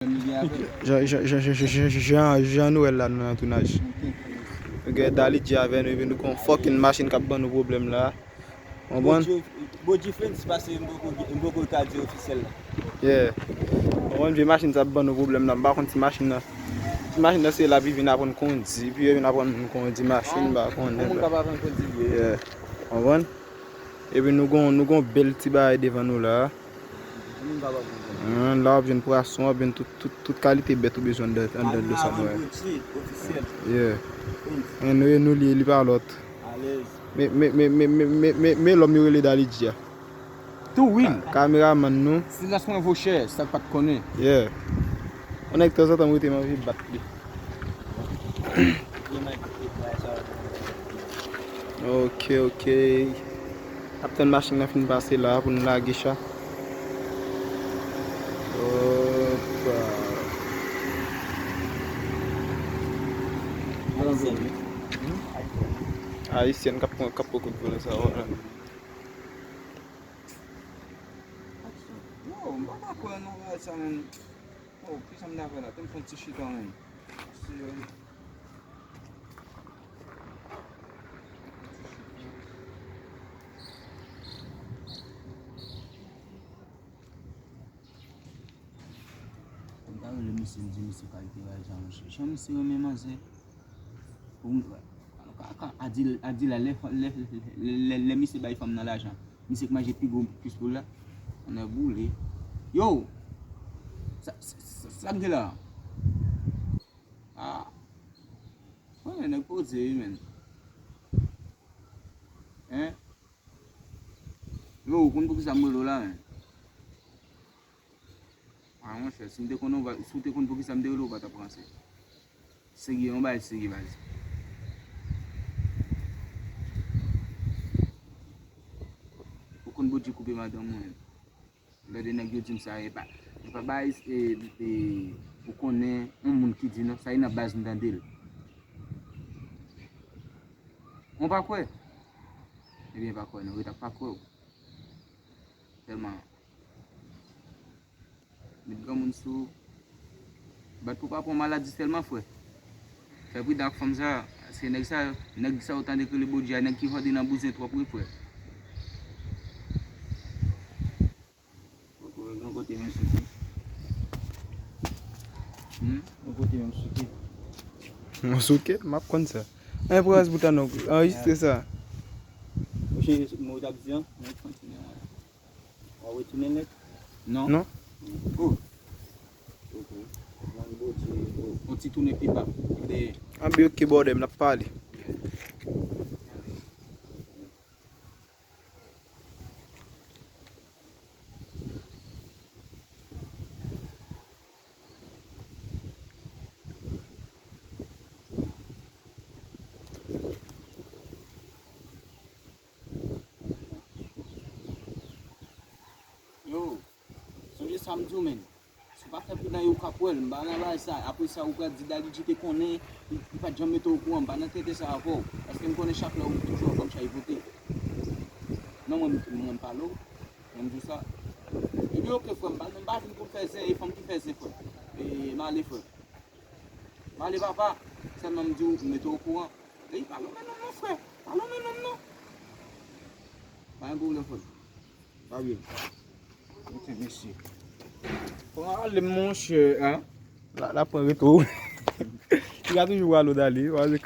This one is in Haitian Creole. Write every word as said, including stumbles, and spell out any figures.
Jan, jan, jan, jan, jan, jan, jan nou wè l la, nou nan tounaj. Ok, Dali G avè nou, epi nou gon fucking machin k ap ban nou pwoblèm la. Konprann? Bodji French pase m poko, m poko ka di ofisyèl la. Yeah. Konprann, vye machin sa ap ban nou pwoblèm la. M pa konn si machin nan, si machin nan se l ap vin aprann kondi, epi yo vin aprann moun kondi machin, m pa konnen. Yon moun k ap aprann kondi vye. Yeah. Konprann? Epi nou gon, nou gon bèl ti bagay devan nou la. Yon moun k ap aprann kondi. Hen, la w ap jwenn pwason, w ap jwenn tout, tout, tout kalite bèt ou bezwen anndan, anndan dlo sa nou wè. Ofisyèl. Yeah. Anyway, nou li, li pa lòt. Alèz. Men, men, men lòm yo rele Dali G a. Tou wi. Ka-, kameramann nou. Silans mwen vo chè, sa l pa t konnen. Yeah. Yon nèg tanzantan m rete m anvi bat li. Ok, ok. N ap tann machin nan fin pase la pou n lage cha. Opa. Ayisyèn k ap pran, k ap pran kout vòlè sa, wè. Yo, m pa ka kwè nan bagay sa, menn. Oh, kisa m ta fè la? Te m fè yon ti chita, menn. Serye. M ta rele misye, m di misye kalite bagay sa, monchè. Jan misye renmen manzè. Pou m, ka, ka, a di, a di la, lè, lè, lè, lè, lè misye bay fanm nan lajan, misye k manje pi gwo kwis pou l la. Ann boule. Yo! Sa, sa, sa, sa k gen la? Ah. Mwen, nèg poze wi, menn. Hein? Yo, ou konn poukisa m rele w la, menn? Ah, monchè, si m te konn, si w te konn poukisa m te rele w, ou pa t ap ranse. Serye, yon bagay serye, baz. Ou konn Bondye koupe madanm ou, menn. Lè de nèg yo di m sa, e pa, e pa bay, e, e, ou konnen, yon moun ki di non, sa e nan baz m tande l. Ou pa kwè? Ebyen, pa kwè, non, ret ak pa kwè w. Tèlman. Met granmoun sou. Bat pou pa pran maladi sèlman, frè. Fè pridan ak fanm sa, paske nèg sa, nèg sa yo tande k rele Bondye a, nèg ki fòde nan bouzen twòp, wi, frè. Yon kote menm souke. Hmm? Yon kote menm souke. Mwen souke? M ap konn sa. Anyen pou rès bout la non, anrejistre sa. Ou cheri, mwen t ap di an, mwen kontinye, wè. W ap retounen nèt? Non. Non. Oh. Ok. Mande Bondye, oh. On ti tounen pi ba. Dèyè. Anbe ok, bòdè, m ap pale. Yo, sonje sa m di w, menn. Si w pa fè pridan, yo ka pran l. M pa nan bagay sa. Apre sa, ou pral di Dali G te konnen, li, li pa t janm mete w okouran. M pa nan tenten sa avè w. Paske m konnen chak lè ou toujou ap ban m chay pote. Non, mwen, mwen m pale w. Mwen m di w sa. Epi ok, frè m, m pa, m pa vin pou m fè zen, e fanm ki fè zen, frè m. E m ale, frè m. M ale, papa. Sèlman m di w, m mete w okouran. Ey, pa lonmen nonm non, frè. Pa lonmen nonm non. Pa gen pwoblèm, frè m. Pa byen. Ok, mèsi. Pran ale, monchè, hein? La, la pran reto. Li ka toujou pral dale, paske